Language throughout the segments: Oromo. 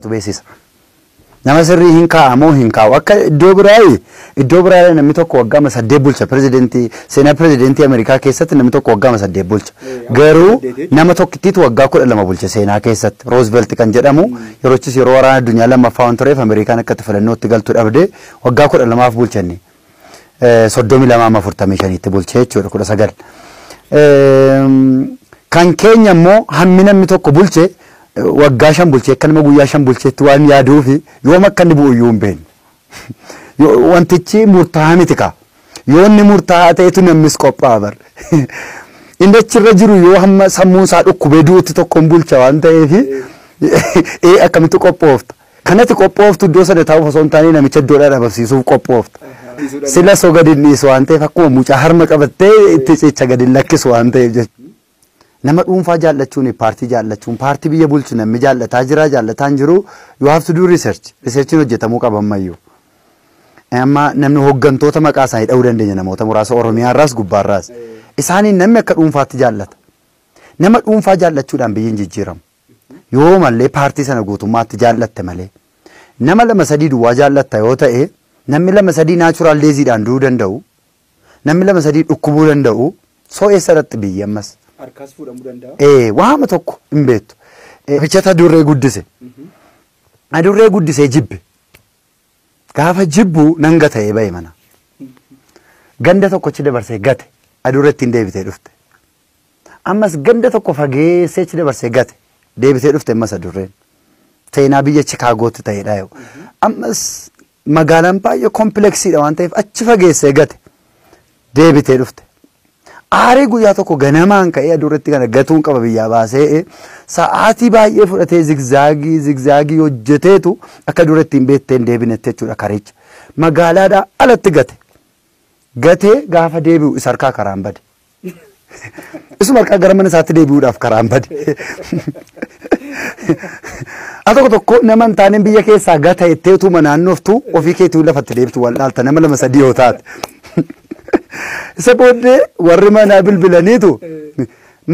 Beeksisa. Nama sirrii hin kaa'amoo hin kaa'u. Akka iddoo biraa namni tokko waggaa 8 bulcha pirezidentii. Seenaa pirezidentii Ameerikaa keessatti namni tokko waggaa 8 bulcha. Garuu nama tokkittiitu waggaa 12 bulcha seenaa keessatti. Roosevelt kan jedhamu yeroochis yeroo waraana addunyaa lammaffaa waan tureef, Ameerikaan akka itti filannootti galtu dhabdee waggaa 12f bulchanni. 32 amma 45tti bulchee jechuudha, 19. Kan keenya immoo hammi namni tokko bulche, waggaa 5 bulchee akka nama guyyaa 5 bulcheetti waan yaaduufi yoom akka inni bu'u iyyuu hin beeknu. Wantichi murtaa'aa miti kaa. Yoo inni murtaa'aa ta'etu namnis qophaa'a bar. Inni achirra jiru yoo hamma sammuun isaa dhukkubee du'utti tokkoon bulcha waan ta'eef, akkamitti qophoofta? Kanatti qophooftu iddoo sana taa'uuf osoo hin taane, namicha iddoodhaa dhabamsiisuuf qophoofta. Sila soo gadi hin dhiisu waan ta'eef, akkuma mucaa harma qabattee itti cicha gadi hin lakkisu waan ta'eef jechuudha. Nama dhuunfaa jaallachuun, paartii jaallachuun, paartii biyya bulchu namni jaallataa jira, jaallataa hin jiru, you have to do research. Researchiin hojjetamuu qaba ammayyuu. Amma namni hooggantoota maqaa isaanii dha'uu dandeenya, namoota muraasa Oromiyaarraas gubbaarraas. Isaaniin namni akka dhuunfaatti jaallata. Nama dhuunfaa jaallachuudhaan biyyi hin jijjiiramu. Yoo mallee paartii sana guutummaatti jaallatte malee. Nama lama sadii duwwaa jaallatta yoo ta'e, namni lama sadii natural deathiidhaan du'uu danda'u. Namni lama sadii dhukkubuu danda'u. Soo eessa irratti biyyi ammas? Harkaas fuudhamuu danda'a. Ee, waama tokko hin beektu. Fichata adurree guddise. Adurree guddisee jibbe. Gaafa jibbu nan gata'ee ba'e mana. Ganda tokkochi dabarsee gate, adurree ittiin deebitee dhufte. Ammas ganda tokko fageessee achi dabarsee gate, deebitee dhufte ammas adurreen. Seenaa biyya Chikaagootti ta'edha yoo. Ammas magaalaan baay'ee complexiidha waan ta'eef, achi fageessee gate, deebitee dhufte. Aarii guyyaa tokko ganamaan ka'ee adurreetti kana gatuun qaba, biyyaa baasee sa'aatii baay'ee fudhatee zigzagii zigzagii hojjeteetu akka duratti hin beekteen deebinetti jechuudha karicha. Magaalaadhaa alatti gate. Gatee gaafa deebi'u isa harkaa karaan bade. Isuma harkaa gara mana isaatti deebi'uudhaaf karaan bade. Al tokko tokko nama hin taaneen biyya keessaa gata jettee utuma naannoftu, ofii keetii lafatti deebitu wal dhaalta, nama lama sadii yoo taate. Isa booddee warri manaa bilbilaniitu,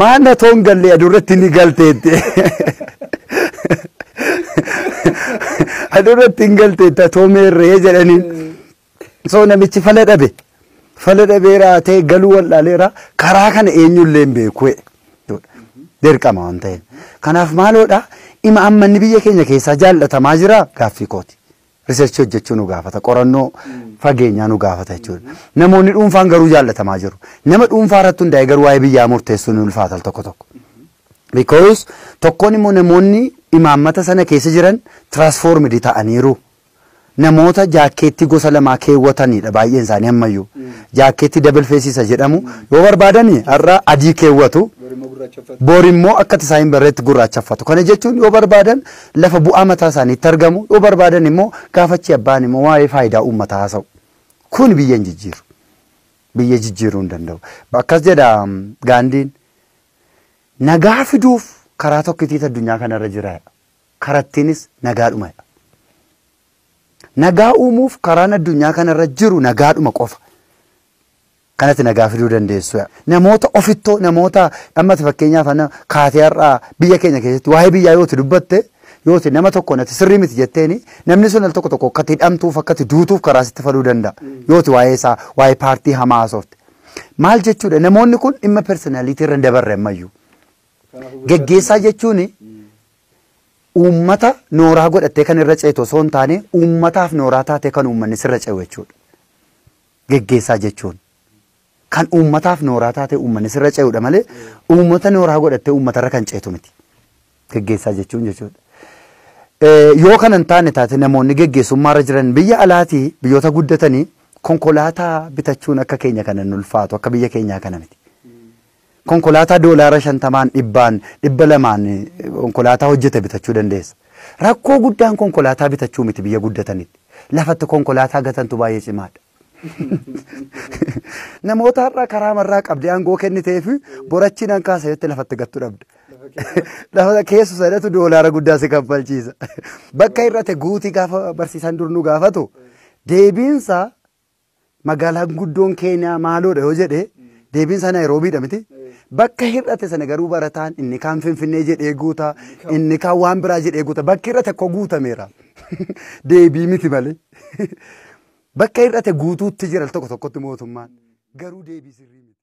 "Maal na toon galle, adurratti ni galteette. Adurratti hin galteette, atoo meerree?" jedhaniin. So namichi fala dhabe. Fala dhabee raatee galuu wal'aaleera, karaa kana eenyullee hin beeku. Dirqama waan ta'eef. Kanaaf maaloodha, ima ammanni biyya keenya keessaa jaallatamaa jira gaaffii kooti. Researchii hojjechuu nu gaafata. Qorannoo fageenyaa nu gaafata jechuudha. Namoonni dhuunfaan garuu jaallatamaa jiru. Nama dhuunfaa irratti hundaa'e garuu waa'ee biyyaa murteessuun ni ulfaata al tokko tokko. Because tokkoon immoo namoonni imaammata sana keessa jiran transformed ta'aniiru. Namoota jaakkeettii gosa lamaa keewwatanidha baay'een isaanii ammayyuu. Jaakkeettii double faceiisa jedhamu, yoo barbaadan har'a adii keewwatu. Bor immoo akka tasaa hin barreetti gurraacha uffatu. Kana jechuun yoo barbaadan lafa bu'aa mataa isaaniitti argamu, yoo barbaadan immoo gaafachi abbaan immoo waa'ee faayidaa uummataa haasa'u. Kun biyya hin jijjiiru. Biyya jijjiiruu hin danda'u. Akkas jedha Gaandiin. "Nagaa fiduuf karaa tokkitiitu addunyaa kanarra jira. Karattiinis nagaadhuma. Nagaa uumuuf karaan addunyaa kanarra jiru nagaadhuma qofa. Kanatti nagaa fiduu dandeessu. Namoota ofittoo, namoota ammati fakkeenyaaf ana kaatee har'aa biyya keenya keessatti waa'ee biyyaa yooti dubbatte, yooti nama tokko natti sirrii miti jetteeni, namni sun al tokko tokko akkatti hidhamtuuf, akkatti duutuuf karaa sitti faluu danda'a. Yooti waa'ee isaa, waa'ee paartii hamaa haasofte. Maal jechuudha, namoonni kun dhimma personality irra hin dabarre ammayyuu. Geggeessaa jechuun uummata nooraa godhattee kan irra ceetu osoo hin taane, uummataaf nooraa taatee kan uummanni sirra ce'u jechuudha. Geggeessaa jechuun kan uummataaf nooraa taatee uummanni sirra ce'udha malee, uummata nooraa godhattee uummatarra kan ceetu miti. Geggeessaa jechuun jechuudha. Yoo kana hin taane taate, namoonni geggeessummaarra jiran biyya alaatii, biyyoota guddatanii, konkolaataa bitachuun akka keenya kana hin ulfaatu, akka biyya keenyaa kana miti. Konkolaataa $50n, 100n, 200n konkolaataa hojjete bitachuu dandeessa. Rakkoo guddaan konkolaataa bitachuu miti biyya guddatanitti. Lafatti konkolaataa gatantu baay'ee cimaadha. Namoota har'a karaa marraa qabdee aangoo kennitee fi borachiin an kaasa jettee lafatti gattu dhabda. Lafa keessu sanatu doolaara guddaa si kaffalchiisa. Bakka hir'ate guutii gaafa barsiisaan dur nu gaafatu, deebiinsa magaalaan guddoon Keeniyaa maaloodha yoo jedhe, deebiinsa Naayiroobiidha miti. Bakka hir'ate sana garuu barataan inni kaan Finfinnee jedhee guuta, inni kaan waan biraa jedhee guuta. Bakki hir'ate akkoo guutameera. Deebii miti malee. Bakka hir'ate guutuutti jira tokko tokkotti mootummaan. Garuu deebii sirrii miti.